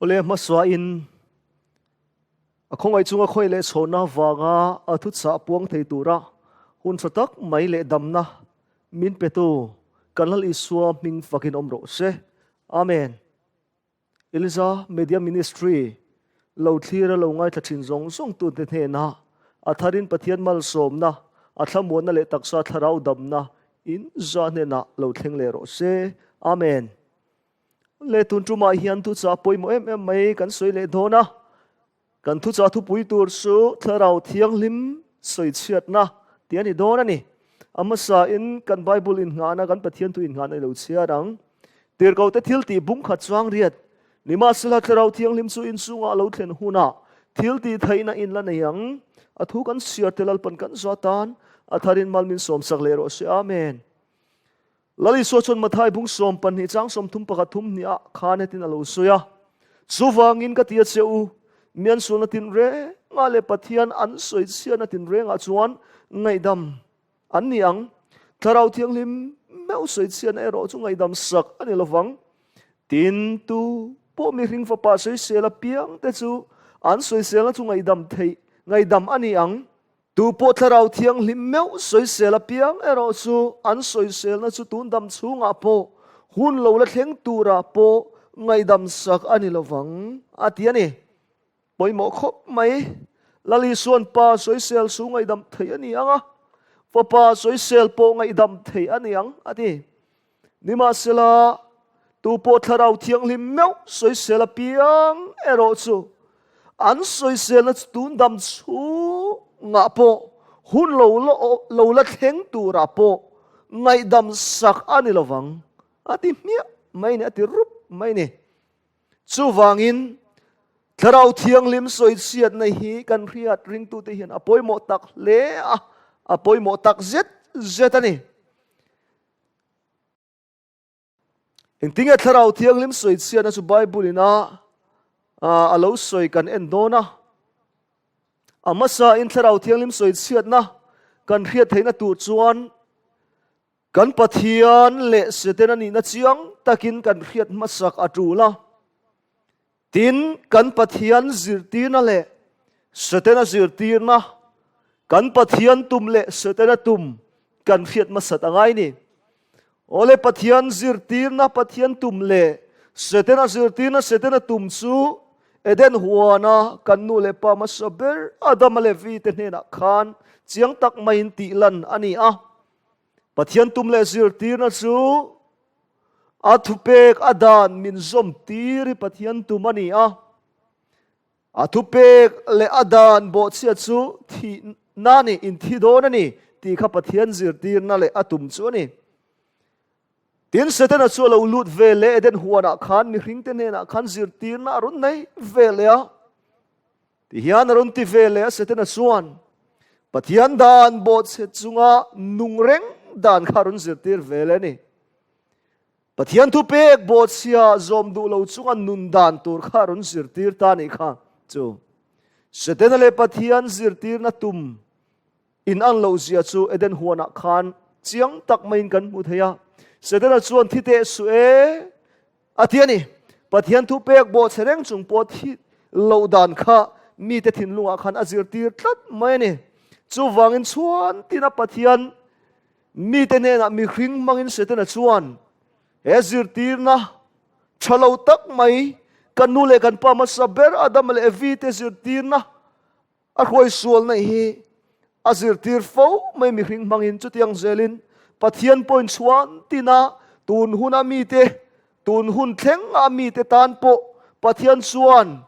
Awle hmasuain a khawngaih chunga khawi leh chhawna vanga a thuchah puang thei tura hun tha tak mai leh damna min petu kan Lal Isua hming fakin awm rawh se. Amen. Eliza Media Ministry lo thlira lo ngaithla thin zawng zawng tute hnenah a tharin Pathian malsawmna, a thlamuanna leh taksa thlarau damna in za hnenah lo thleng leh rawh se. Amen. Le tun tumah hian thuchah pawimawh em em mai kan sawi leh dawn a, kan thuchah thupui tur chu Thlarau Thianghlim sawichhiatna tih a ni dawn a ni. A hmasain kan Bible innghahna, kan Pathian thu innghahna i lo chhiar ang. Tirhkohte thil tih bung khat chuang riat. Nimahsela Thlarau Thianghlim chu inchungah a lo thlen hunah thil tih theihna in la nei ang. A thu kan chhiar te Lalpan kan zawh atan a tharin mal min sawmsak leh rawh se. Amen. Lal Isua chuan Mathai bung 12 chang 30 pakhat thum hnih ah khan hetin a lo sawi a, Chuvangin ka ti a che u, mi an sualna tinrengah leh Pathian an sawi chhiatna tinrengah chuan ngaihdam an ni ang. Thlarau Thianghlim meuh sawi chhiatna erawh chu ngaihdam sak a ni lovang. Tin, tu pawh mihring fapa sawisel apiangte chu an sawiselna chu ngaihdam theih ngaihdam a ni ang. Tu pawh Thlarau Thianghlim meuh sawisel apiang erawh chu an sawiselna chu tun dam chhungah pawh hun lo la thleng turah pawh ngaihdam sak a ni lovang, a ti a ni. Pawimawh khawp mai. Lal Isuan Pa sawisel chu ngaihdam thei a ni ang a, Fapa sawisel pawh ngaihdam thei a ni ang, a ti. Nimahsela, tu pawh Thlarau Thianghlim meuh sawisel apiang erawh chu an sawiselna chu tun dam chhungah pawh hun lo lo la thleng turah pawh ngaihdam sak a ni lovang, a ti hmiah mai ni, a ti rup mai ni. Chuvangin, Thlarau Thianghlim sawichhiatna hi kan hriat ringtute hian a pawimawh tak hle a, a pawimawh tak zet zet a ni. Engtinge Thlarau Thianghlim sawichhiatna chu Bible in a a lo sawi kan en dawn a. A hmasa in Thlarau Thianghlim sawichhiatna kan hriat theihna tur chuan kan Pathian leh Setana nihna chiang takin kan hriat hmasak a tul a. Tin, kan Pathian zirtirna leh Setana zirtirna, kan Pathian tum leh Setana tum kan hriat hmasat a ngai ni. Awle, Pathian zirtirna, Pathian tum leh Setana zirtirna, Setana tum chu Eden huana kan nu leh pa hmasa ber Adama leh Evi te hnenah khan chiang tak maiin tih lan a ni a. Pathian tum leh zirtirna chu A thupek a dan min zawm tir hi Pathian tum a ni a. A thupek leh a dan bawhchhia chu thihna ni, inthi dawn a ni tih kha Pathian zirtirna leh a tum chu a ni. Tin, Setana chu a lo lut ve leh Eden huanah khan mihringte hnenah khan zirtirna a rawn nei ve leh a. Tihian a rawn ti ve leh a, Setana chuan Pathian dan bawhchhe chunga nung reng dan kha a rawn zirtir ve leh a ni. Pathian thupek bawhchhia zawm duh lo chunga nun dan tur kha a rawn zirtir ta a nih kha. Chu Setana leh Pathian zirtirna tum in an loh zia chu Eden huanah khan chiang tak maiin kan hmu thei a. Setana chuan thi teh suh e a ti a ni. Pathian thupek bawhchhe reng chung pawh thi loh dan kha mite thinlungah khan a zirtir tlat mai a ni. Chuvangin chhuan tina Pathian mite hnenah mihring hmangin Setana chuan he zirtirna tha lo tak mai kan nu leh kan pa hmasa ber Adama leh Evi te zirtirna A hruaisualna hi a zirtir fo mai mihring hmangin chutiang zelin Pathian pawhin chhuan tina tun huna mite, tun hun thlenga mite tan pawh Pathian chuan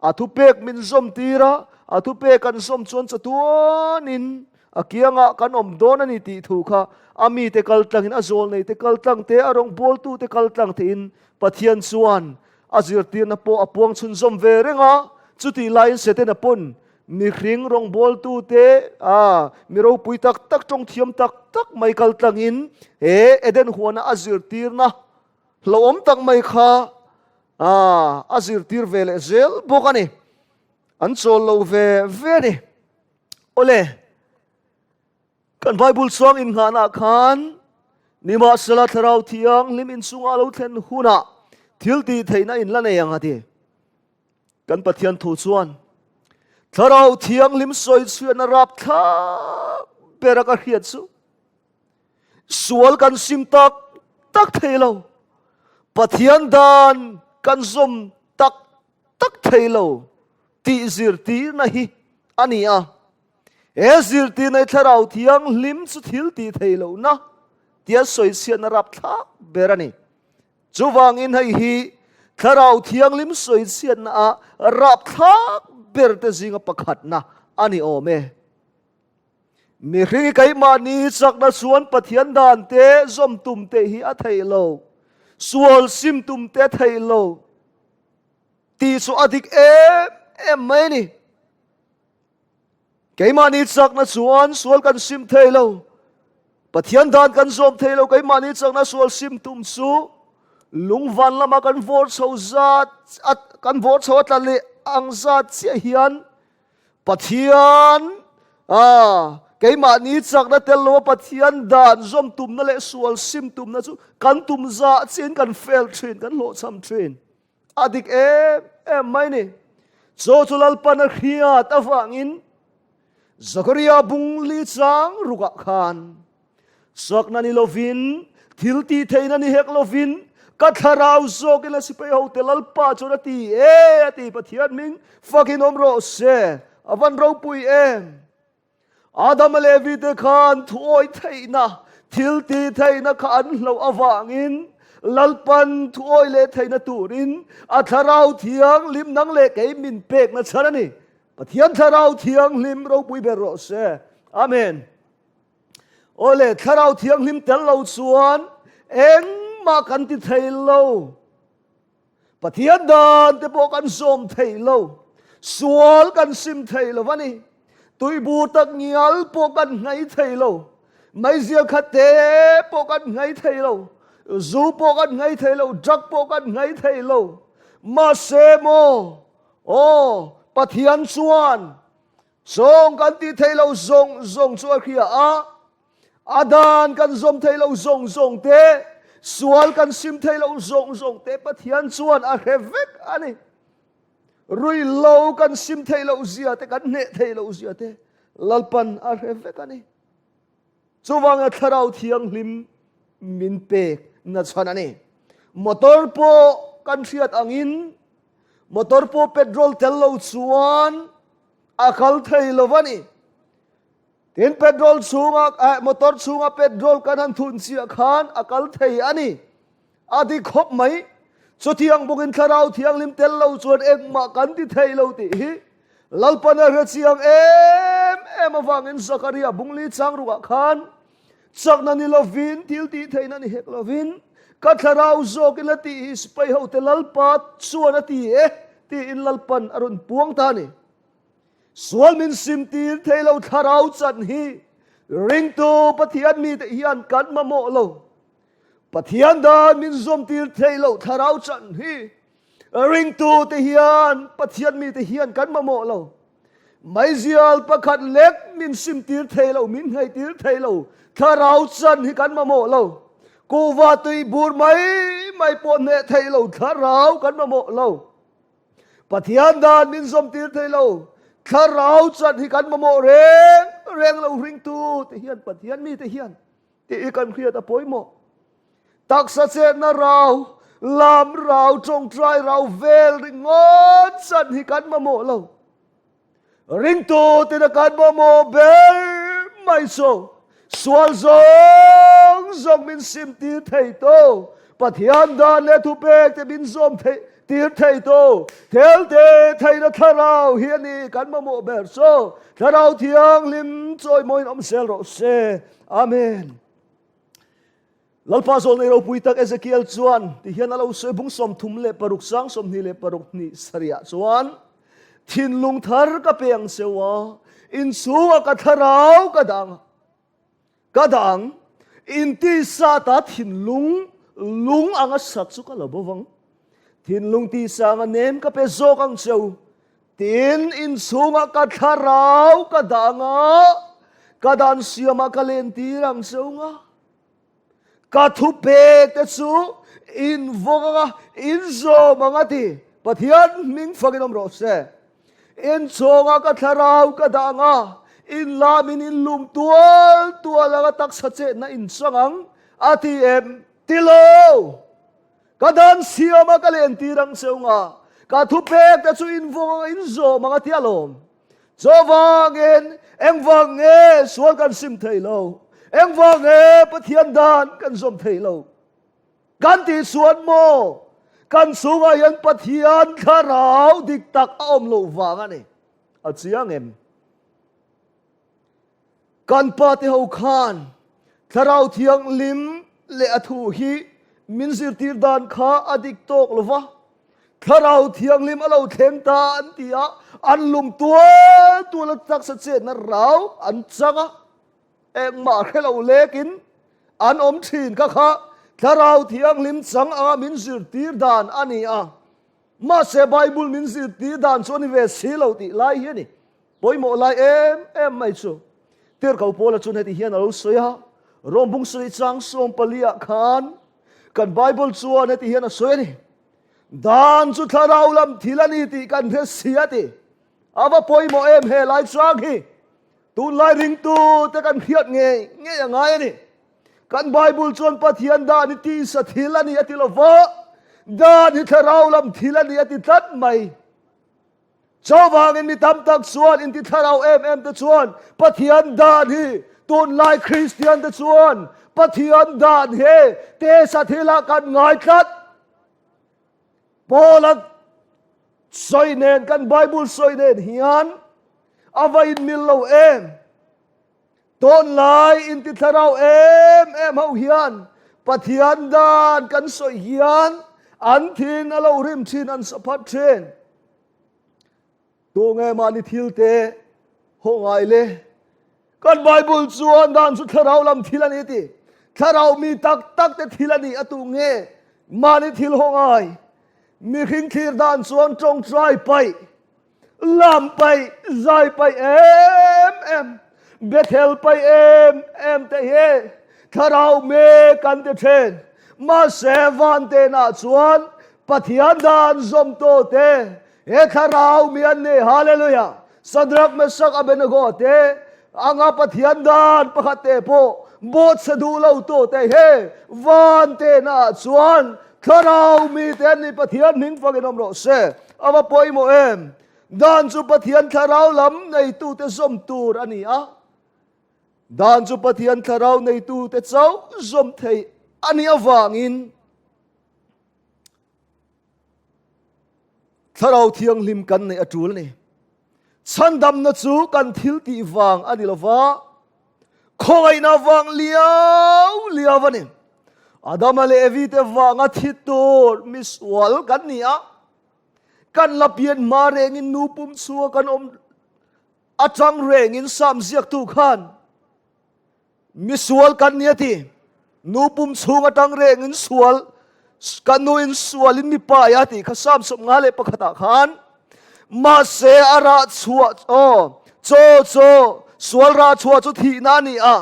a thupek min zawm tir a, a thupek an zawm chuan chatuanin a kiangah kan awm dawn a ni tih thu kha a mite kal tlangin a zawlneite kal tlang te, a rawngbawltute kal tlang theihin Pathian chuan A zirtirna pawh a puang chhunzawm ve reng a, chutih laiin Setana pawn mihring rawngbawltute, a mi ropui tak tak, tawng thiam tak tak mai kal tlangin he Eden huana a zirtirna hlauhawm tak mai kha a a zirtir ve leh zel bawk a ni. An chawl lo ve ve a ni. Awle. Kan Bible chuang inngahnaah khan Nimahsela Thlarau Thianghlim inchungah lo thlen hunah thil tih theihna in la nei ang a ti. Kan Pathian thu chuan Thlarau Thianghlim sawichhuahna rapthlak bera ka hriat chu sual kan sim tak tak thei lo, Pathian dan kan zawm tak tak thei lo tih zirtirna hi a ni a. He zirtirna hi Thlarau Thianghlim chu thil tih thei lohna tia sawichhiatna rapthlak ber a ni. Chuvangin hei hi Thlarau Thianghlim sawichhiatna a rapthlak ber te zinga pakhatna a ni awm e. Mihring i keimahni chakna chuan Pathian dan te zawm tum te hi a theih lo, sual sim tum te a theih lo tih chu a dik em em mai a ni. Keimahni chakna chuan sual kan sim thei lo. Pathian dan kan zawm thei lo. Keimahni chakna sual sim tum chu lungvan lama kan vawr chho zat kan vawr chho a tla leh ang zat chiah hian Pathian a keimahni chakna tel loa Pathian dan zawm tumna leh sual sim tumna chu kan tum zah chiin kan fail thin, kan hlawhchham thin. A dik em em mai ni. Chaw chu Lalpan a hriat avangin Zakaria bung li chang rukah khan sakna ni lovin, thil tih theihna ni hek lovin, ka thlarau zawkin a sipai hote Lalpa chuan a ti e a ti. Pathian hming fakin awm rawh se, a van ropui em. Adama leh Evi te khan thuawi theihna, thil tih theihna kha an hloh avangin Lalpan thuawi leh theihna turin a Thlarau Thianghlim nang leh kei min pekna chhan a ni. Pathian Thlarau Thianghlim ropui ber rawh se. Amen. Awle, Thlarau Thianghlim tel lo chuan engmah kan ti thei lo. Pathian dan te pawh kan zawm thei lo, sual kan sim thei lo a ni. Tuibur tak ngial pawh kan nghei thei lo, meizial khat te pawh kan nghei thei lo, zu pawh kan nghei thei lo, drug pawh kan nghei thei lo. Mahse maw, aw, Pathian chuan zawng kan tih thei lo zawng zawng chu a hria a, A dan kan zawm thei lo zawng zawng te, sual kan sim thei lo zawng zawng te Pathian chuan a hre vek a ni. Ruihlo kan sim thei lo zia te, kan hneh thei lo zia te Lalpan a hre vek a ni. Chuvanga Thlarau Thianghlim min pek na chhan a ni. Motor pawh kan hriat angin motor pawh petrol tel lo chuan a kal thei lo a ni. Tin, petrol chhunga, eh, motor chhunga petrol kan han thun chiah khan a kal thei a ni. A dik khawp mai. Chutiang bawkin Thlarau Thianghlim tel lo chuan engmah kan ti thei lo tih hi Lalpan a hre chiang em em avangin Zakaria bungli chang rukah khan chakna ni lovin, thil tih theihna ni hek lovin, ka thlarau zawkin a tih hi sipai hote Lalpa chuan a ti e tiin Lalpan a rawn puang ta a ni. Sual min simtir thei lo thlarau chan hi ringtu Pathian mite hian kan mamawh lo. Pathian dan min zawmtir thei lo thlarau chan hi ringtu te hian Pathian mite hian kan mamawh lo. Meizial pakhat lek min simtir thei lo, min hnaihtir thei lo thlarau chan hi kan mamawh lo. Kuhva tui bur mai mai pawh hneh thei lo thlarau kan mamawh lo. Pathian dan min zawmtir thei lo. Thlarau chan hi kan mamawh reng reng lo hringtu te hian Pathian mi te hian tih hi kan hriat a pawimawh. Taksa chetna rau, lam rau, tawngtai rau vel ringawt chan hi kan mamawh lo. Ringtu tina kan mamawh ber mai chu sual zawng zawng min sim tir thei to, Pathian dan leh thupek te min zawm thei tir thei to, thel te theihna thlarau hi a ni kan mamawh ber chu. Thlarau Thianghlim chawimawiin awm zel rawh se. Amen. Lalpa zawlnei ropui tak Ezekiel chuan tihian a lo sawi bung 36 sang 26 hnih sarihah chuan, Thinlung thar ka pe ang cheu a, inchhungah ka thlarau ka dah ang a, ka dah ang, intisa ta thinlung lung anga sak chu ka lo bo vang. Thinlung tisa anga nem ka pe zawk ang cheu, tin inchhungah ka thlarau ka dah ang a, ka dan siamah ka lentir ang cheu nga. Ka thupek te chu in vawng anga in zawm ang a ti. Pathian hming fakin awm rawh se. In chhawngah ka thlarau ka dah ang a, in lamin in lum tual tual ang a, taksa chetna in chang ang, a ti em? Ti lo! Ka dan siam a, ka lentir ang che unga, ka thupek te chu in vawng ang a, in zawm ang a ti alawm. Chuvangin engvang nge sual kan sim thei lo? Engvang nge Pathian dan kan zawm thei lo? Kan tih chuan maw kan chungah hian Pathian thlarau dik tak a awm loh vang a ni. A chiang em? Kan pa te ho khan thlarau thianghlim leh a thu hi min zirtir dan kha a dik tawk lo va, thlarau thianghlim a lo thleng ta an ti a, an lum tual tual a taksa chetna rau an chang a, engmah hre lo lekin an awm thin kha kha thlarau thianghlim chang anga min zirtir dan a ni a, mahse Bible min zirtir dan chu a ni ve si lo tih lai hi a ni. Pawimawh lai em em mai chu Tirhkoh Paula chuan heti hian a lo sawi a, Rom bung sawi chang 14 ah khan kan Bible chuan heti hian a sawi a ni, Dan chu thlarau lam thil a ni tih kan hre si a ti. A va pawimawh em he lai chang hi tunlai ringtu te kan hriat ngei ngei a ngai a ni. Kan Bible chuan Pathian dan hi tisa thil a ni a ti lo va, dan hi thlarau lam thil a ni a ti tlat mai. Chuvangin mi tam tak chuan inti thlarau em em te chuan Pathian dan hi tunlai Kristian te chuan Pathian dan hi tesa thilah kan ngai tlat. Paula sawi nen kan Bible sawi nen hian a va inmil lo em. Tunlai inti thlarau em em ho hian Pathian dan kan sawi hian an thin a lo rim thin an saphat thin. Tunge mahni thil te haw ngai le? Kan Bible chuan dan chu thlarau lam thil a ni ti. Thlarau mi tak tak te thil a ni a tu nge mahni thil haw ngai? Mihring thlir dan chuan tawngtai paih Lam paih, zai paih em em, Bethel paih em em te hi thlarau mek an ti thin. Mahse van tenah chuan Pathian dan zawm tawh te he thlarau mi an ni. Hallelujah! Sadrak, Mesak, Abednego te anga Pathian dan pakhat te pawh bawhchhe duh lo tawh te hi van tenah chuan thlarau mi te an ni. Pathian hming fakin awm rawh se. A va pawimawh em? Dan chu Pathian thlarau lam neitute zawm tur a ni a. Dan chu Pathian thlarau neitute chauh zawm thei a nih avangin thlarau thianghlim kan neih a tul a ni. Chhandamna chu kan thil tih vang a ni lo va, khawngaihna vang liau liau a ni. Adama leh Evi te vanga thi tur misual kan ni a, kan la pian hma rengin nu pum chhunga kan awm atang rengin Sam ziaktu khan misual kan ni a ti. Nu pum chhung atang rengin sual kan nuin sualin mi pai a ti kha Sam 51 ah khan mahse a rah chhuah aw chaw chaw sual rah chhuah chu thihna a ni a.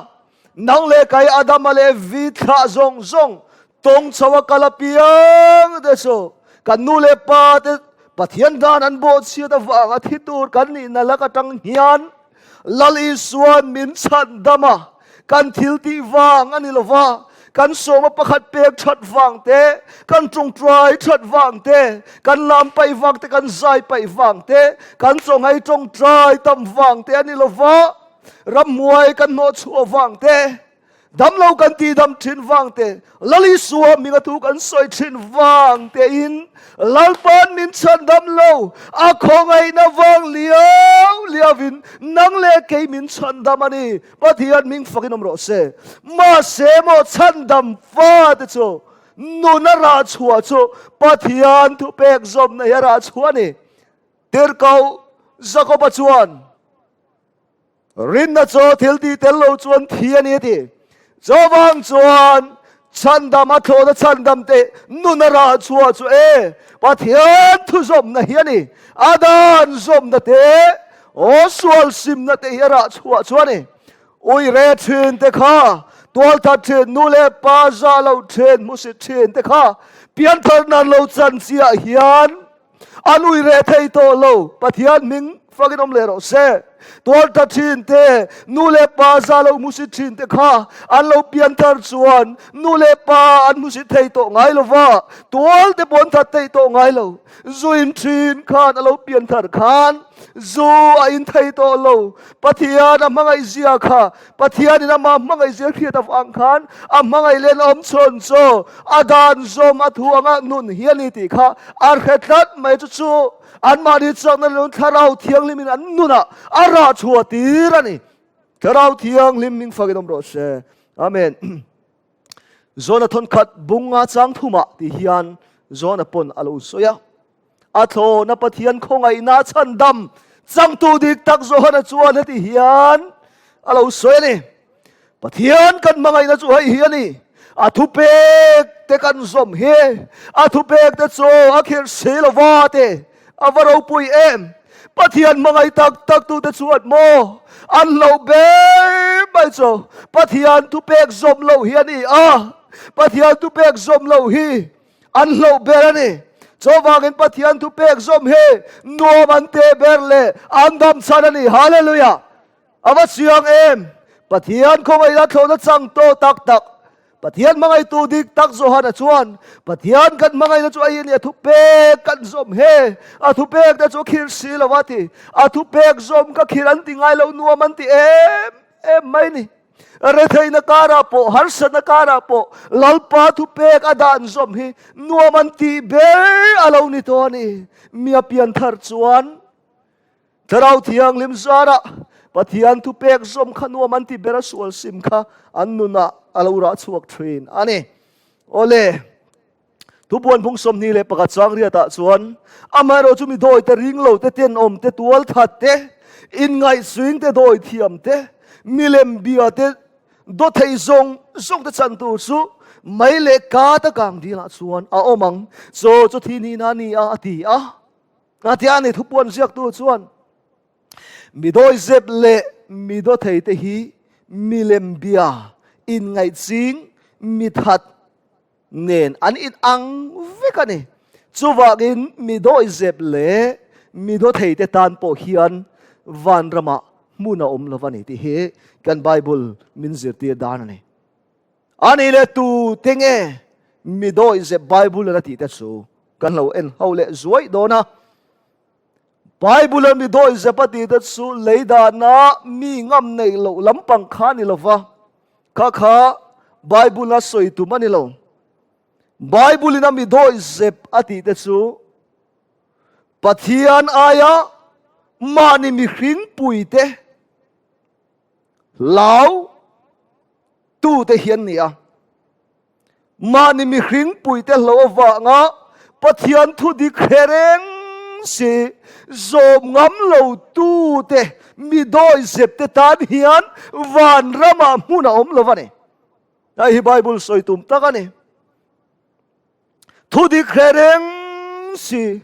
Nang leh kai Adama leh Evi thlah zawng zawng tawng chho a kal apiang te chu kan nu leh pa te Pathian dan an bawhchhiat avanga thi tur kan nihna lak atang hian Lal Isuan min chhan dam a, kan thil tih vang a ni lo va, kan sawma pakhat pek that vang te, kan tawngtai that vang te, kan lam paih vang te, kan zai paih vang te, kan chawnghei tawngtai tam vang te a ni lo va. Rammuai kan hnawh chhuah vang te, damlo kan tihdam thin vang te, Lal Isua hminga thu kan sawi thin vang tein Lalpa'n min chhandam lo, a khawngaihna vang liau liauin nang leh kei min chhandam a ni. Pathian hming fakin awm rawh se. Mahse maw chhandam fate chu nuna rah chhuah chu Pathian thupek zawmna hi a rah chhuah a ni. Tirhkoh Jakoba chuan, Rinna chu thil tih tel lo chuan thi a ni a ti. Chuvang chuan chhandam a thlawhna chhandam te nun a rah chhuah chu e Pathian thuzawmna hi a ni. A dan zawmna te, aw sual simna te hi a rah chhuah chu a ni. Ui re thin te kha, tualthat thin, nu leh pa za lo thin, hmusit thin te kha pianthar nan lo chan chiah hian. An ui reh thei tawh lo. Pathian hming fakin awm leh rawh se. Tualtha thin te, nu leh pa za lo hmusit thin te kha an lo pian thar chuan nu leh pa an hmusit thei tawh ngai lo va, tual te pawh an that thei tawh ngai lo. Zu in thin khan a lo pian thar khan zu a in thei tawh lo. Pathian a hmangaih zia kha Pathianin amah hmangaih zia hriat avang khan a hmangaih len awm chhawn chaw a dan zawm a thu anga nun hi a ni tih kha a hre tlat mai. Chu chu anmahni chakna leh Thlarau Thianghlimin an nunah a rah chhuah tir a ni. Thlarau Thianghlim hming fakin awm rawh se. Amen. Zona thawnkhat bunga chang thumah ti hian Zona pawn a lo sawi a. A thlawna Pathian khawngaihna chhandam changtu dik tak Johana chuan heti hian a lo sawi a ni. Pathian kan hmangaihna chu hei hi a ni. A thupek te kan zawm hi, a thupek te chu a khirh si lova te, a va ropui em. Pathian hmangaih tak tak tute chuan maw an hlauh ber mai chu Pathian thupek zawm loh hi a ni a. Pathian thupek zawm loh hi An hlauh ber a ni. Chuvangin Pathian thu pek zawm hi nuam an teh ber leh an dam chhan a ni. Hallelujah! A va chiang em! Pathian khawngaihna thlawhna chang tawh tak tak, Pathian hmangaihtu dik tak Johana chuan, Pathian kan hmangaihna chu a hi a ni, a thu pek kan zawm he, a thu pek te chu a khirh si lo a ti. A thu pek zawm ka khirh an ti ngai lo, nuam an ti em em mai ni. Retheihna karah pawh, harsatna karah pawh Lalpa thupek a dan zawm hi nuam an tih ber a lo ni tawh a ni. Mi a pian thar chuan Thlarau Thianghlim zarah Pathian thupek zawm kha nuam an ti ber a sual sim kha an nunah a lo rah chhuak thin a ni. Awle. Thupuan phung 21 chang riatah chuan, Amaherawh chu mi dawi te ring lo te, tenawm te, tual that te, inngaihsuing te, dawi thiam te, milem bia te, daw thei zawng zawng te chan tur chu mei leh kat a kang dilah chuan a awm ang. Chaw chu thi nihna a ni a, a ti a. A ti a ni, thupuan ziaktu chuan, Mi dawizep leh mi daw thei te hi milem bia, inngaihching, mi that, nen an in ang vek a ni. Chuvangin mi dawihzep leh mi dawthei te tan pawh hian vanramah hmun a awm lo a ni tih hi kan Bible min zirtir dan a ni. A nih leh tu te nge mi dawihzep Bible in a tih te chu kan lo en ho leh zuaih dawn a. Bible a mi dawihzep a tih te chu lei dana mi ngam neih loh lampang kha a ni lo va. Kha kha Bible a sawi tum a ni lo. Bible in a mi dawihzep a tih te chu Pathian aia mahni mihring pui te hlau tu te hian ni a. Mahni mihring puite hlo avanga Pathian thu dik hre reng si zawm ngam lo tute mi dawihzep te tan hian vanramah hmun a awm lo a ni. Hei hi Bible sawi tum tak a ni. Thu dik hre reng si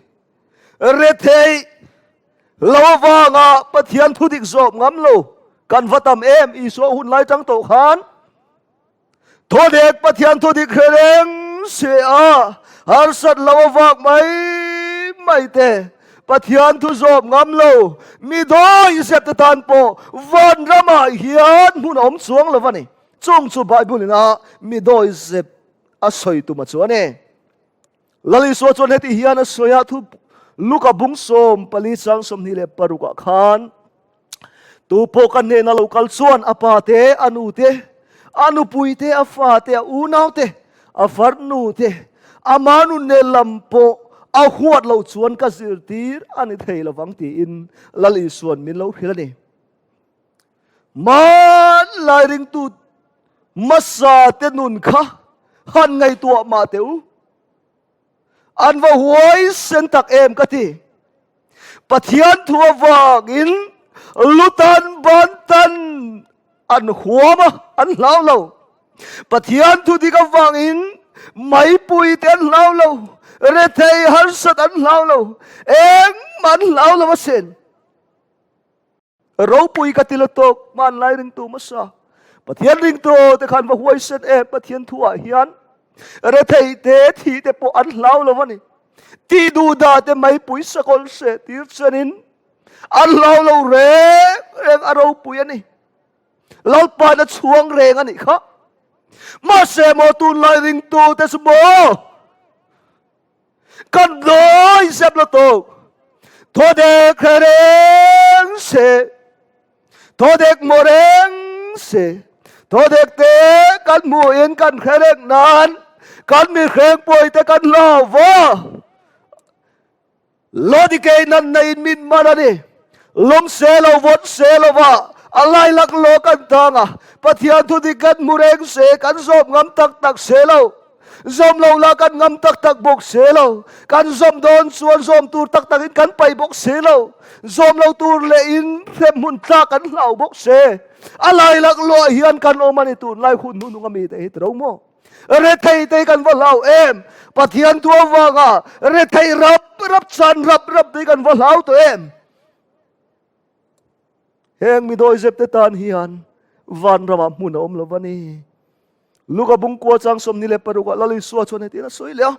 rethei lo avanga Pathian thu dik zawm ngam lo kan va tam em Isua hun lai tang tawh khan Thawdek Pathian thudik hre reng se a, harsat lo a vak mai mai te. Pathian thu zawm ngam lo, mi dawi zep te tan pawh van ramah hian hmun a awm chuang lo a ni. Chung chu Bible in a mi dawi zep a sawi tum a chuan e. Lal Isua chuan heti hian a sawi a, thu Luka bung 14 chang 26 ah khan, Tu pawh ka hnena lo kal chuan a pa te, a nu te, a nupui te, a fa te, a unau te, a farnu te, ama nun nen lam pawh a huat loh chuan ka zirtir a ni thei lovang tiin Lal Isua'n min lo hrilh a ni. Hmanlai ringtu hmasa te nun kha han ngaihtuah mah teh u. An va huaisen tak em ka ti. Pathian thu avangin lutan bantan an huam a, an hlau lo. Pathian thu dik avangin maipui te an hlau lo, rethei harsat an hlau lo, engmah an hlau lo asin. Ropui ka ti lutuk, hmanlai ringtu hmasa Pathian ringtu te khan va huaisen em Pathian thu ah hian rethei te thi te pawh an hlau lo a ni. Tih duh dah te meipui sakawlh seh tir chenin an hlau lo reng reng a ropui a ni. Lalpa'n a chhuang reng a nih kha. Mahse maw tunlai ringtu te chu maw kan dawi zep lo tawk. Thaw dek hre reng se, thaw dek maw reng se, thaw dek te kan hmuhin kan hre reng nan kan mihreng pawi te kan hlau va. Lodikei nan neiin min man a ni. Lung se lo vawt se lo va, a lai laklawh kan tang a, Pathian thu dik kan hmu reng se, kan zawm ngam tak tak se lo. Zawm lo la kan ngam tak tak bawk se lo. Kan zawm dawn chuan zawm tur tak takin kan pai bawk se lo. Zawm lo tur leh in hrem hmun tlak kan hlau bawk se. A lai laklawh hian kan awm a ni tunlai hun hnunung a mite hi tiro maw? Rethei te kan va hlau em? Pathian thu avanga rethei rap rap chan rap rap te kan va hlau tawh em? Heng mi dawizep te tan hian vanramah hmun a awm lo va ni. Luka bungkua chang 26 ah Lal Isua chuan hetiang a sawi leh a.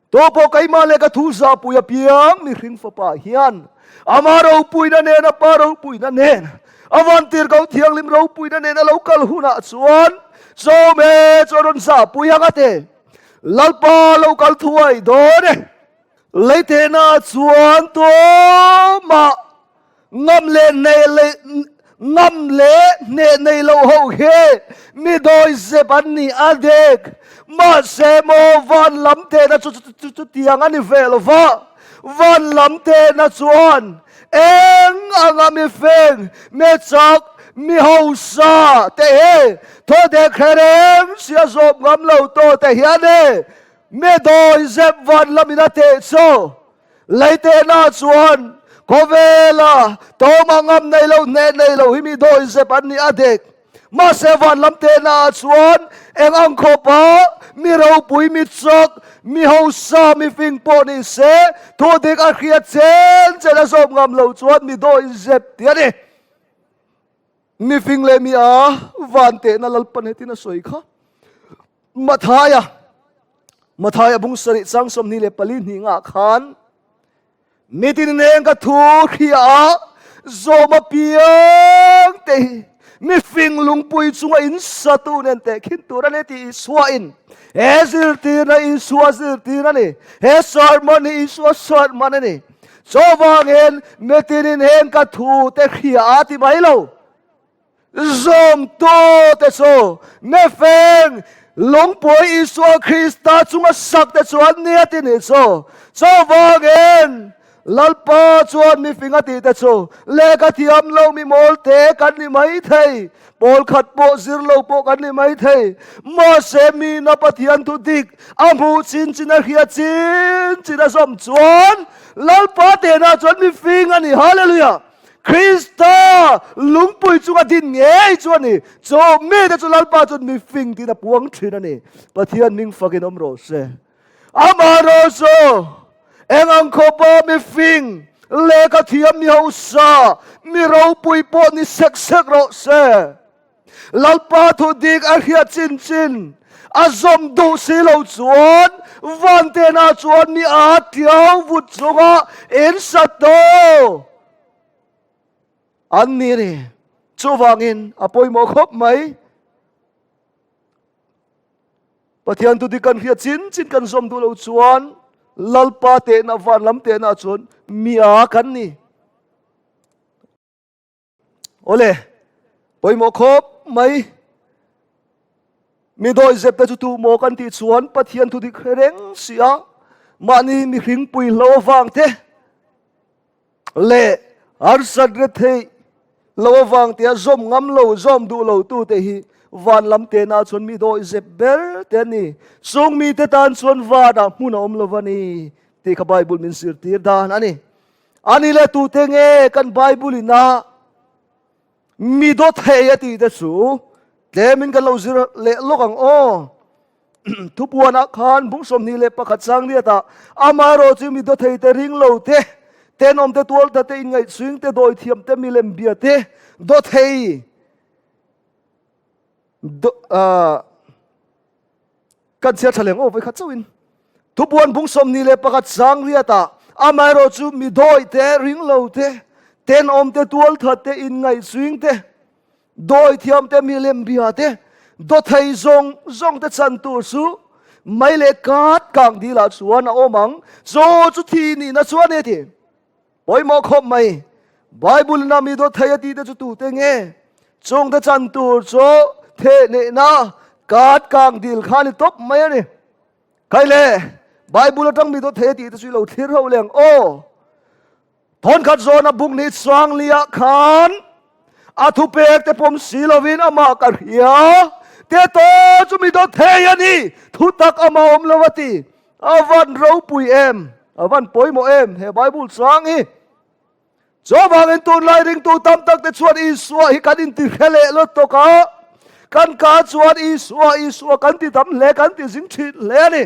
Tawpawh keimah leh ka thu zahpui apiang mihring fapa hian ama ropuina nen a pa ropuina nen a vantirhkoh thianghlim ropuina nen a lo kal hunah chuan sawme chu a rawn zahpui ang a te. Lalpa lo kal thuai dawn e. Leitehna chuan tumah Ngam leh nei leh ngam leh hneh nei lo ho hi mi dawi zep an ni a dek. Mahse maw van lam tehna chu chutiang a ni ve lo va. Van lam tehna chuan eng anga mi feng, mi chak, mi hausa te hi thaw dek hre reng sia zawm ngam lo tawh te hian e mi dawi zep van lamin a teh chu. Leitehna chuan khawvela tawma ngam nei lo hneh nei lo hi mi dawi zep an ni a dek. Mahse van lam tehna ah chuan eng ang khawpa mi ropui, mi chak, mi hausa, mi fing pawh ni se thu dik a hriat chen chen a zawm ngam lo chuan mi dawi zep tih a ni. Mi fing leh mi a van tehna Lalpan hetin a sawi kha. Mathaia, Mathaia bung sarih chang 24 hnih ngah khan nitin neng ka thu hria a zawm apiang te hi mi fing lungpui chunga in satu nen teh khin tur a ni tih Isua in he zirtirna Isua zirtir a ni. He sermon hi Isua sermon a ni. Chuvangin mitinin heng ka thu te hria a ti mai lo. Zawmtu te chu mifing lungpui Isua Krista chunga sak te chu an ni a ti nih chu. Chuvangin Lalpa chuan mifing a tih te chu lehkha thiam lo mi mawl te kan ni mai thei, pawl khat pawh zir lo pawh kan ni mai thei. Mahse mina Pathian thu dik a hmuh chin chin a hria chin chin a zawm chuan Lalpa tehna chuan mifing a ni. Hallelujah! Krista lungpui chunga din ngei chu a ni. Chu mite chu Lalpa chuan mifing tiin a puang thin a ni. Pathian ming fakin awm rawh se. Amaherawh chu eng ang khawpa mifing, lehkha thiam mi hausa, mi ropui pawh ni sek sek rawh se. Lalpa thu dik a hriat chin chin a zawm duh si lo chuan Vantena chuan mi a tiau vut chunga in sa tawh an ni a ni. Chuvangin a pawimawh khawp mai. Pathian thu dik kan hriat chin chin kan zawm duh lo chuan Lalpa tehna van lam tehna chuan mi a kan ni. Awle, pawimawh khawp mai. Mi dawihzep te chu tu maw kan tih chuan Pathian thu dik hre reng si a, mahni mihring pui hlo avang te leh harsat re theih lo avang tia zawm ngam lo, zawm duh lo tu te hi van lam tehna chuan mi dawihzep ber te an ni. Chung mite tan chuan vanah hmun a awm lo va ni tih kha Bible min zirtir dan a ni. Ani leh tute nge kan Bible in a mi dawt thei a tih te chu tlemin kan lo zir leh lawk ang aw. Thupuanah khan bung 21 chang riatah amaherawh chu mi dawt thei te ring lo te, tenawm te tualtha te inngaihchhuing te dawithiam te milem bia te dawt thei Kan chhiar tha leng aw vawikhat chauhin. Thupuan bung 21 chang riatah, Amaherawhchu mi dawi te, ringlo te, tenawm te, tualthat te, inngaihching te, dawithiam te, milem bia te, dawthei zawng zawng te chan tur chu mei leh kat kang dilah chuan a awm ang. Chaw chu thi nihna chu a ni a ti. Pawimawh khawp mai. Bible ina mi dawthei a tih te chu tute nge? Chungte chan tur chu theh neihna kat kang dil kha a ni tawp mai a ni. Kai le, Bible atang mi dawthei a tih te chu i lo thlir ho leng aw. Thawnkhat zawna buk ni chuang liah khan a thupek te pawm si lovin amah ka hria te to chu mi dawthei a ni. Thutak amah awm lo a ti. A van ropui em, a van pawimawh em he Bible chuang hi. Chuvangin tunlai ringtu tam tak te chuan Isua hi kan intihre leh lutuk a, kan ka chuan Isua, Isua kan ti tam hle, kan ti zing thin hle a ni.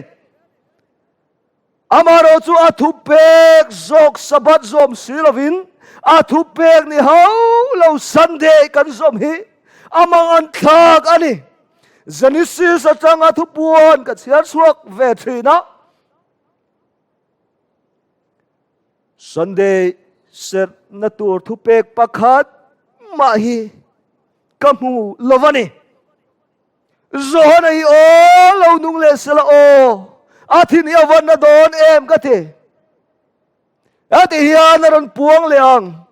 Amaherawh chu a thupek zawk Sabbath zawm si lovin a thupek ni hauh lo Sunday kan zawm hi a mangan thlak a ni. Genesis atanga thupuan ka chhiar chhuak ve thin a. Sunday serhna tur thupek pakhat mah hi ka hmu lo a ni. Johana hi aw lo nung leh sela aw, a thin hi a van na dawn em ka ti. Heti hian a rawn puang leh ang,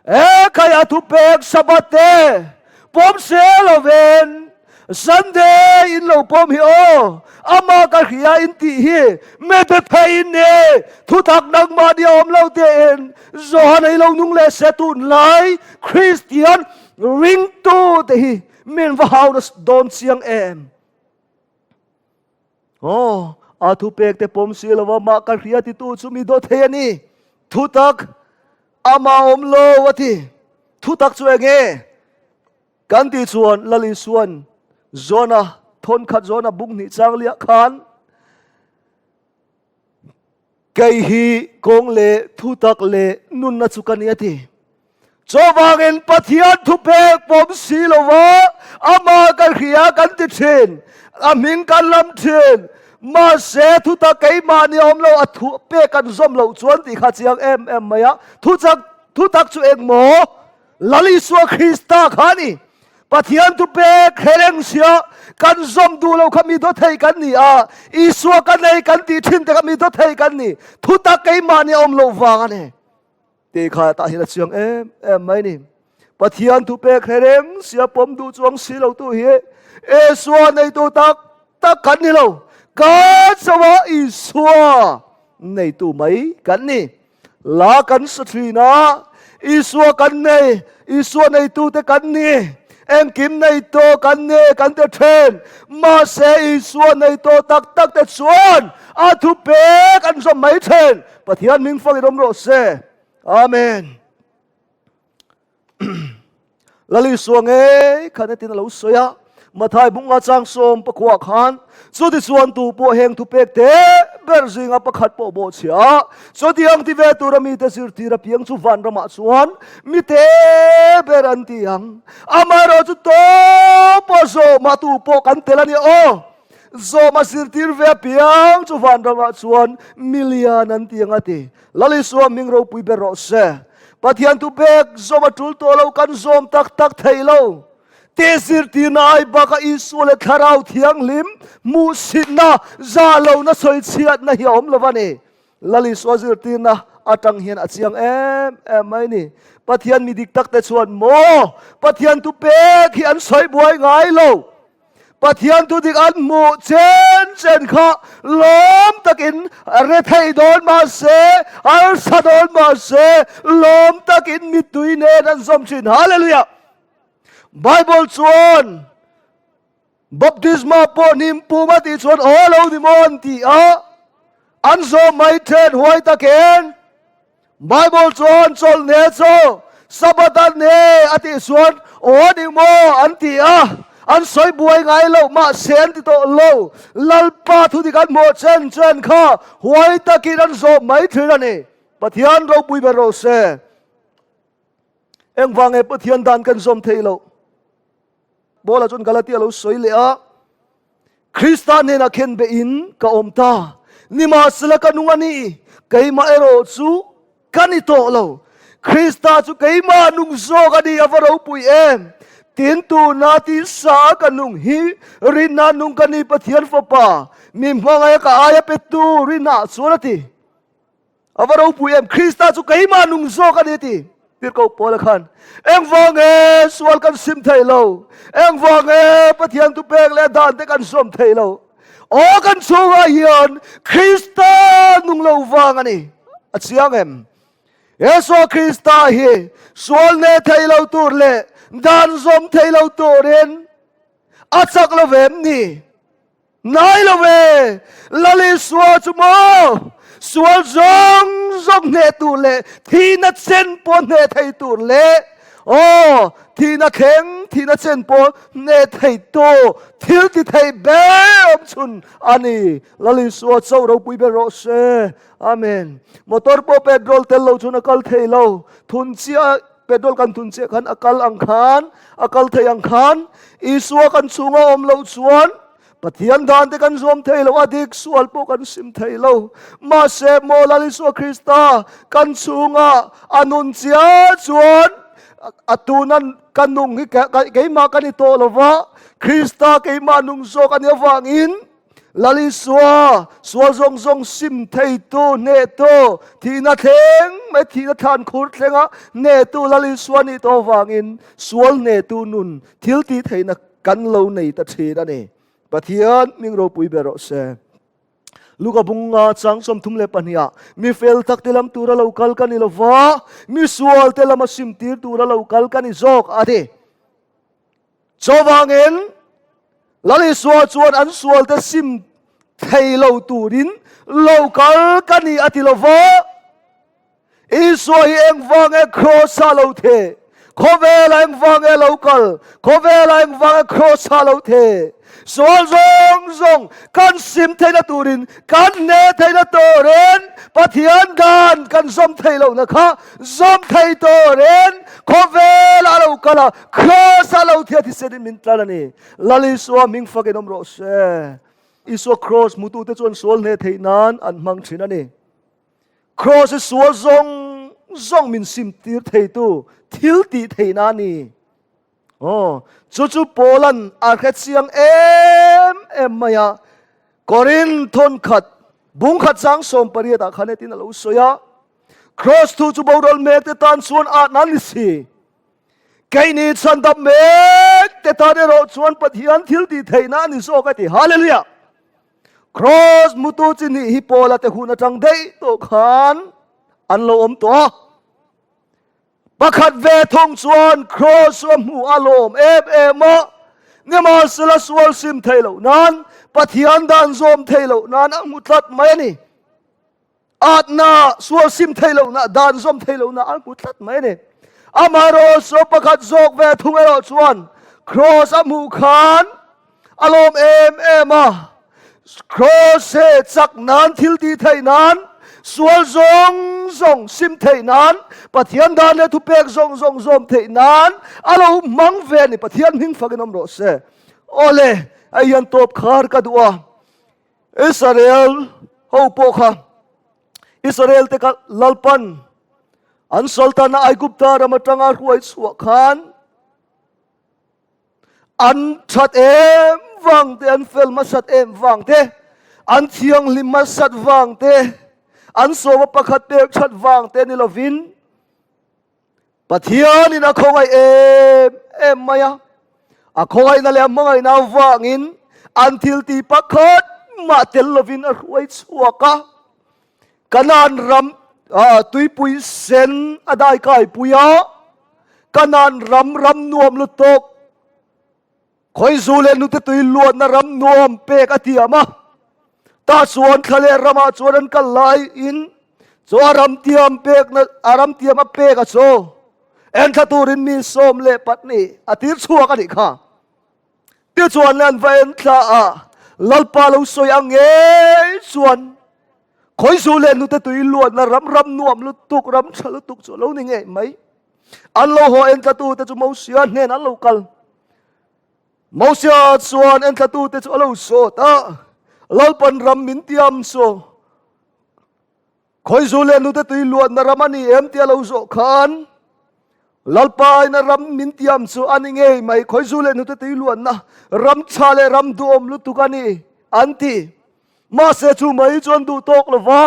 E khai a thupek Sabbath te pawm se lovin Sunday in lo pawm hi aw, amah ka hria in tih hi mete phei in ni, thutak nangmahni a awm lo tein Johana hi lo nung leh se tunlai Kristian ringtu te hi min va hau na dawn chiang em. Aw, a thupek te pawm si lova mah ka hria titu chu mi dawt thei a ni. Thutak amah awm lo a ti. Thutak chu eng nge? Kan tih chuan Lal Isuan Jona thawnkhat Jona bung hnih chang liah khan Kei hi kawng leh thutak leh nunna chu ka ni a ti. Chuvangin Pathian thupek pawm si lova amah ka hria kan ti thin, a hming kan lam thin. Mahse thutak keimahni awm lo a thupek kan zawm loh chuan tih kha chiang em em mai a. Thuchak thutak chu engmaw? Lal Isua Krista kha a ni. Pathian thupek he reng sia kan zawm duh lo kha mi dawt thei kan ni a, Isua ka nei kan tih thin te kha mi dawt thei kan ni. Thutak keimahni a awm loh vang a ni. Tih kha tah hian a chiang em em mai ni. Pathian thupek he reng sia pawm duh chuang si lo tu hi Isua neitu tak tak kan ni lo. Kan chauha Isua neitu mai kan ni. La kan sa thin a, Isua kan nei, Isua neitute kan ni, engkim neito kan ni kan ti thin. Mahse Isua neito tak tak te chuan a thupek an zawm mai thin. Pathian hming fangin awm rawh se. Amen. Lal Isua ngei khan hetin a lo sawi a, Mathai bunga chang sawm pakua khan, Chuti chuan tu pawh heng thupek te ber zinga pakhat pawh bawhchhia a, chutiang ti ve tura mite zirtir apiang chu vanramah chuan mite ber an ti ang. Amaherawh chu tawpa zawma tu pawh kan tel a ni aw. Zawma zirtir ve apiang chu vanramah chuan milian an ti ang a ti. Lal Isua hming ropui ber rawh se. Pathian thu pek zawm a tul tawh lo, kan zawm tak tak thei lo. Te zirtirna ai baka Isua leh Thlarau Thianghlim hmuhsitna, zah lohna, sawichhiatna hi a awm lo a ni. Lal Isua zirtirna atang hian a chiang em em mai ni. Pathian mi dik tak te chuan maw Pathian thu pek hi an sawi buai ngai lo. Pathian thu dik an hmuh chen chen kha lawm takin rethei dawn mahse, harsa dawn mahse, lawm takin mittui nen an zawm thin. Hallelujah! Bible chuan baptisma pawh hnim pum a tih chuan aw lo ni maw an ti a, an zawm mai then huai takin. Bible chuan chawlhne chu Sabbath a ne a tih chuan aw ni maw an ti a, an sawi buai ngai lo mahse an ti tawh lo. Lalpa thu dik an hmuh chen chen kha huai takin an zawh mai thin a ni. Pathian ropui ber rawh se. Engvang nge Pathian dan kan zawm thei loh? Paula chuan Galatia lo sawi leh a, Krista hnenah khen beh in ka awm ta. Nimahsela ka nung a ni, keimah erawh chu ka ni tawh lo. Krista chu keimah nung zawk a ni, a va ropui em! Tin, tuna tisa a ka nung hi rinna nung ka ni, Pathian Fapa, mi hmangaih a ka aia petu rinna chuan a ti. A va ropui em! Krista chu keimah nung zawk a ni ti Tirhkoh Paula khan engvang e sual kan sim thei lo, engvang e Pathian thupek leh dan te kan zawm thei lo. Aw kan chhungah hian Krista nung lo vang a ni. A chiang em? Isua Krista hi sual ne thei lo tur leh dan zawm thei lo turin a chak lo vem ni? Nai lo ve, Lal Isua chu maw sual zawng zawng hneh tur leh thihna chen pawh hneh thei tur leh aw thihna thleng thihna chen pawh hneh thei tu thil ti thei ber awm chhun a ni. Lal Isua cho ropui ber rawh se. Amen. Motor pawh petrol tel lo chuan a kal thei lo. Thun chiah petrol kan thun chiah khan a kal ang khan, a kal thei ang khan Isua kan chhunga awm loh chuan Pathian dan te kan zawm thei lo, a dik sual pawh kan sim thei lo. Mahse maw Lal Isua Krista kan chhunga a nun chiah chuan a tuna ka nung hi keimah ka ni tawh lo va, Krista keimah nung zawk a nih avangin Lal Isua, sual zawng zawng sim theitu, hnehtu, thihna thleng mai, thihna thlan khur thlenga hnehtu Lal Isua nih tawh avangin sual hnehtu nun thil tih theihna kan lo nei ta thin a ni. Pathian hming ropui ber rawh se. Luka bunga chang 32 ah mi fel tak te lam tura lo kal ka ni lova, mi sual te lama sim tir tura lo kal ka ni zawk a ti. Chuvangin, Lal Isua chuan an sualte sim thei lo turin lo kal ka ni a ti lo va. Isua hi engvang e Kraws-ah lo the? Khawvelah engvang e lo kal? Khawvelah engvang e Kraws-ah lo the? Sual zawng zawng kan sim theihna turin, kan hneh theihna turin Pathian dan kan zawm theih lohna kha zawm thei turin khawvelah a lo kal a, Kraws a lo thia thisenin min tlan a ni. Lal Isua hming fakin awm rawh se. Isua Kraws hmutute chuan sual hneh theih nan an hmang thin a ni. Kraws hi sual zawng zawng min sim tir theitu thil tih theihna a ni. Aw, chu chu Paula'n a hre chiang em em mai a. Korinth thawnkhat bungkhat chang 18 ah khan hetin a lo sawi a, Kraws thu chu boral mek te tan chuan atna ni si. Keini chhandam mek te tan erawh chuan Pathian thil tih theihna a ni zawk a ti. Hallelujah! Kraws mutu chi nih hi Paula te hun atang daih tawh khan an lo awm tawh a. Pakhat ve thung chuan Kraws chu a hmu a lawm em em a, nimahsela sual sim thei loh nan, Pathian dan zawm thei loh nan a hmu tlat mai a ni. Atna sual sim thei lohna, dan zawm thei lohna a hmu tlat mai a ni. Amaherawhchu pakhat zawk ve thung erawh chuan Kraws a hmuh khan a lawm em em a, Kraws he chak nan, thil tih theih nan, sual zawng zawng sim theih nan, Pathian dan leh thupek zawng zawng zawm theih nan a lo hmang ve a ni. Pathian hming fakin awm rawh se. Awle, hei hian tawp khar ka duh a. Israel ho pawh kha, Israel te kha Lalpan an Sultan-a Aigupta ram atanga hruai chhuah khan An that em vang te, an fel hmasat em vang te, an thianghlim hmasat vang te, an sawma pakhat pek that vang te ni lovin Pathianin a khawngaih em em mai a. A khawngaihna leh a hmangaihna avangin an thil tih pakhat mah tel lovin a hruai chhuak a. Kanaan ram tuipui sen a dai kaipui a, Kanaan ram ram nuam lutuk, khawizu leh nute tui luatna ram nuam pek a tiam a. Tah chuan thla leh ramah chuan an kal laiin chu a ram tiam pekna a ram tiam a pek a chu enthla turin mi 12 a tir chhuak a nih kha. Tichuan le an va en thla a, Lalpa lo sawi ang ngei chuan khawizu leh nute tui luatna ram ram nuam lutuk, ram tha lutuk chu a lo ni ngei mai. An lo haw entlatute chu Mosia hnen an lo kal. Mosia chuan entlatute chu a lo sawt a, Lalpan ram min tiam chu. Khawizu leh nute tui luatna ram a ni em tia lo zawh khan Lalpa ina ram min tiam chu a ni ngei mai, khawizu leh nute tui luatna ram tha leh ram duhawm lutuk a ni an ti. Mahse chu mai chuan duh tawk lo va,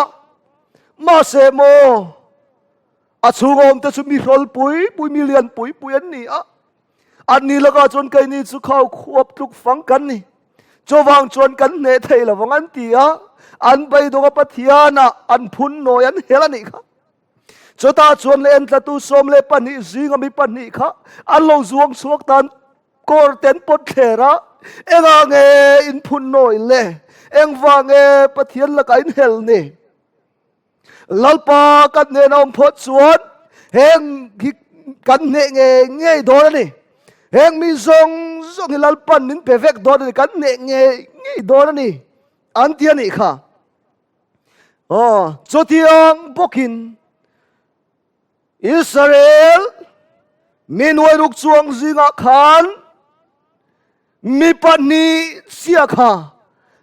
mahse maw a chhunga awmte chu mi hrawl pui pui, mi lian pui pui an ni a. An ni lakah chuan keini chu khau khuap tluk fang kan ni. Chuvang chuan kan hneh thei lo vang an ti a, an beidawnga Pathianah an phun nawi an hel a nih kha. Chutah chuan leh entlatu 12 zinga mi pahnih kha an lo zuang chhuak tan kawr ten pawt thler a, engah nge in phun nawi le? Engvang nge Pathian lakah in hel ni? Lalpa kan hnena awm phawt chuan heng hi kan hneh ngei ngei dawn a ni. Heng mi zawng zawng hi Lalpan min pe vek dawn a ni, kan hneh ngei ngei dawn a ni an ti a nih kha. Aw, chutiang bawkin Israel mi nuai ruk chuang zingah khan mi pahnih chia kha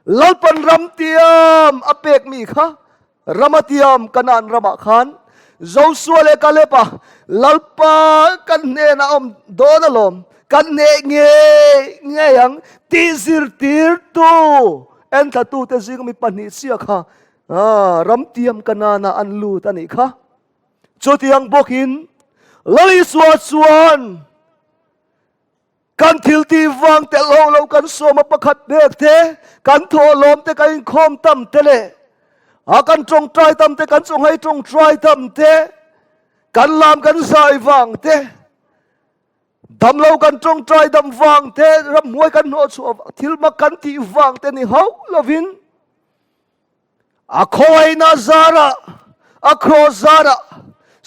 Lalpan ram tiam a pek mi kha rama tiam Kanaan ramah khan Josua leh Kaleba Lalpa kan hnenah awm dawn alawm, kan hneh ngei ngei ang tih zirtirtu enthlatute zinga mi pahnih chia kha ram tiam Kanaanah an lut a nih kha. Chutiang bawkin Lal Isua chuan kan thil tih vang tel ho lo kan sawma pakhat pek te, kan thawhlawm te, kan inkhawm tam te leh a kan tawngtai tam te, kan chawnghei tawngtai tam te, kan lam kan zai vang te, damlo kan tawngtai dam vang te, ramhnuai kan hnawhchhuah vang, thil mak kan tih vang te ni hauh lovin A khawaina zarah, a kraws zarah,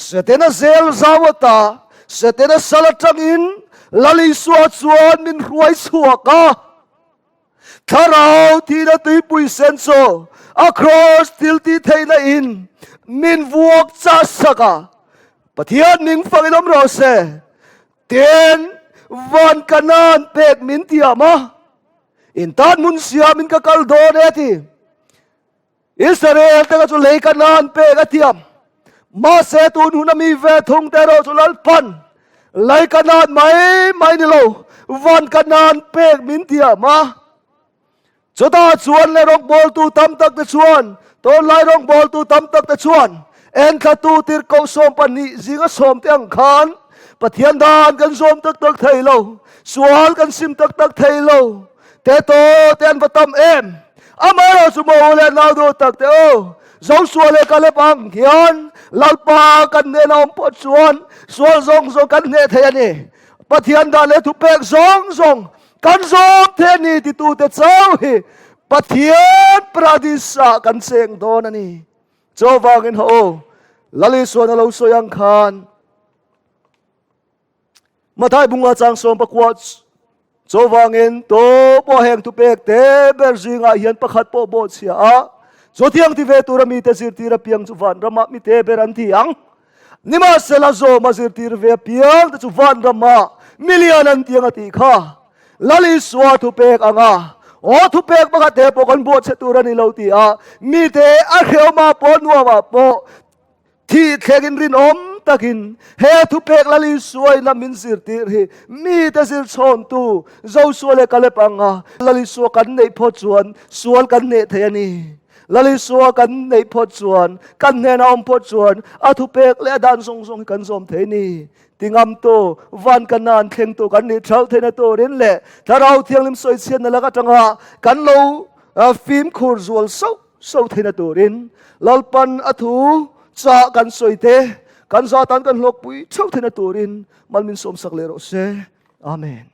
Setana zel zau ata, Setana sal atangin Lal Isua chuan min hruai chhuak a. Thlarau thihna tuipui sen chu a kraws thil tih theihna in min vuak chah sak a. Pathian ming fangin awm rawh se. Tin, van Kanaan pek min tiam a. In tan hmun siamin ka kal dawn e ti. Israel te kha chu lei ka nan pek a thiam. Mahse tun hun a mi ve thung te erawh chu Lalpan lei ka nan mai mai ni lo, van ka nan pek min thiam a. Chutah chuan le rawngbawltu tam tak te chuan, tunlai rawngbawltu tam tak te chuan enthlatu tirhkoh 12 zinga sawm te ang khan Pathian dan kan zawm tak tak thei lo, sual kan sim tak tak thei lo. Te to te an va tam em. Amaherawh chu maw u leh nau duh tak te aw, Joshua leh Caleb ang hian Lalpa kan hnena awm pawh chuan sual zawng zawng kan hneh thei a ni. Pathian dan leh thupek zawng zawng kan zawm thei a ni titute chauh hi Pathian paradis-ah kan cheng dawn a ni. Chuvangin haw u, Lal Isuan a lo sawi ang khan, Mathai bunga chang sawm pakua chuvangin tu pawh heng thupek te ber zingah hian pakhat pawh bawh chhia a, chutiang ti ve tura mite zirtir apiang chu vanramah mite ber an ti ang. Nimahsela zawma zirtir ve apiang te chu vanramah milian an ti ang a tih kha. Lal Isua thupek anga aw thupek pakhat te pawh kan bawh chhe tur a ni lo ti a, mite a hrehawmah pawh nuamah pawh Thih thlengin rinawm takin he thupek Lal Isua in a min zirtir hi mite zir chhawntu Josua leh Kaleb anga Lal Isua kan neih phawt chuan sual kan hneh thei a ni. Lal Isua kan neih phawt chuan, kan hnenah awm phawt chuan a thupek leh a dan zawng zawng hi kan zawm thei a ni. Tingamtu, van ka nan thlengtu kan nih theuh theihna turin leh Thlarau Thianghlim sawichhiatna lak atanga kan lo fimkhur zual sauh So theihna turin Lalpan a thu chah kan sawi te, kan zah tan kan hlawkpui theuh theihna turin mal min sawmsak leh rawh se. Amen.